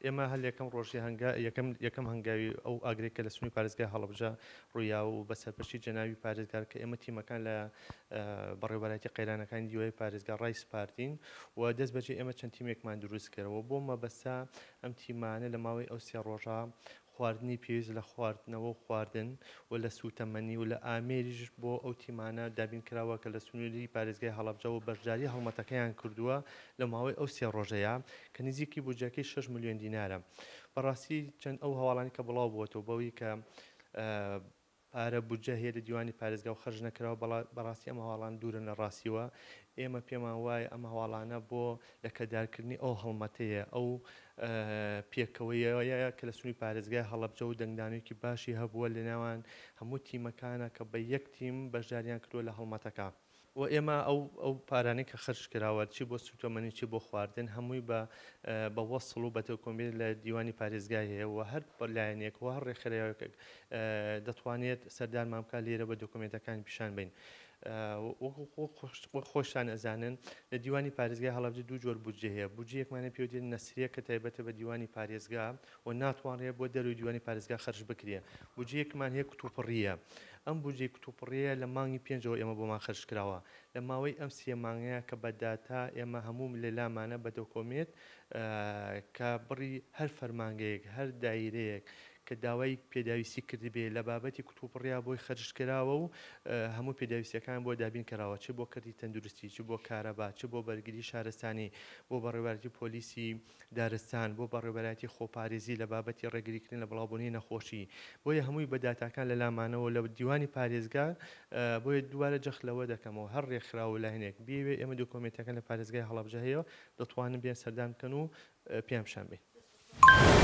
ئێمە هەر لە یەکەم ڕۆژی هەنگا یەکەم یەکەم هەنگاوی ئەو ئاگرەی کە لە سنووری پارێزگای هەڵەبجە ڕوویا و بە سەرپەرشتی جەنابی پارێزگار کە ئێمە تیمەکان لە بەڕێوەبەرایەتی قەیرانەکانی دیوای پارێزگا ڕایسپاردین و دەست بەجێ ئێمە چەند تیمێکمان دروست کرد و بۆ مەبەستە ئەم تیمانە لە ماوەی ئەو سێ ڕۆژە خواردنی پێویست لە خواردنەوە و خواردن و لە سووتەمەنی و لە ئامێریش بۆ ئەو تیمانە دابین کراوە کە لە سنووری پارێزگای هەڵەبجەوە بەشداری هەڵمەتەکەیان کردووە لە ماوەی ئەو سێ ڕۆژەیا کە نزیکی بودجەکەی شەش ملیۆن دینارە. بەڕاستی چەند ئەو هەواڵانەی کە بڵاو بووەتەوە بەوەی کە پارە بودجە هەیە لە دیوانی پارێزگا و خەرج نەکراوە، بەڕاستی ئەم هەواڵانە دوورن لە ڕاستیوە. ئێمە پێمان وایە ئەم هەواڵانە بۆ لەکەدارکردنی ئەو هەڵمەتەیە، ئەو پێکەوەیەیە کە لە سنووری پارێزگای هەڵەبجە و دەنگدانەوەیەکی باشی هەبووە لەنێوان هەموو تیمەکانە کە بە یەک تیم بەشداریان کردووە لە هەڵمەتەکە. و ئێمە ئەو ئەو پارانەی کە خەرج کراوە چی بۆ سووتەمەنی چی بۆ خواردن هەمووی بە بە وەسڵ و بە دۆکۆمێنت لە دیوانی پارێزگای هەیە و هەر لایەنێک و هەر ڕێکخراوێک دەتوانێت سەردانمان بکات لێرە بە دۆکۆمێنتەکانی پیشان بەین. وەک خۆشتان ئەزانن لە دیوانی پارێزگای هەڵەبجە دوو جۆر بودجە هەیە بودجەیەکمان هەیە پێی دێت نەسریە کە تایبەتە بە دیوانی پارێزگا و ناتوانرێت بۆ دەرەوەی دیوانی پارێزگا خەرج بکرێ بودجەیەکمان هەیە کتوپڕییە ئەم بودجەی کتوپڕییە لە مانگی پێنجەوە ئێمە بۆمان خەرج کراوە لە ماوەی ئەم سێ مانگەیە کە بە داتا ئێمە هەموو لە لامانە بە دۆکۆمێنت کە بڕی هەر فەرمانگەیەک هەر دایرەیەک کە داوای پێداویستی کردبێ لە بابەتی کتوپڕیا بۆی خەرج کراوە و هەموو پێداویستیەکان بۆ دابین کراوە چ بۆ کەرتی تەندروستی چ بۆ کارەبا چ بۆ بەرگری شارستانی بۆ بەڕێوەبەرایەتی پۆلیسی دارستان بۆ بەڕێوەبەرایەتی خۆپارێزی لە بابەتی ڕێگریکردن لە بڵاوبوونەوەی نەخۆشی بۆیە هەمووی بە داتاکان لە لامانەوە لە دیوانی پارێزگا بۆیە دووبارە جەخت لەوە دەکەمەوە هەر ڕێکخراو و لایەنێک بیەوێ ئێمە دۆکۆمێنتەکان لە پارێزگای هەڵەبجە هەیە دەتوانن بێن سەردان بکەن و پێیان پیشان بەین.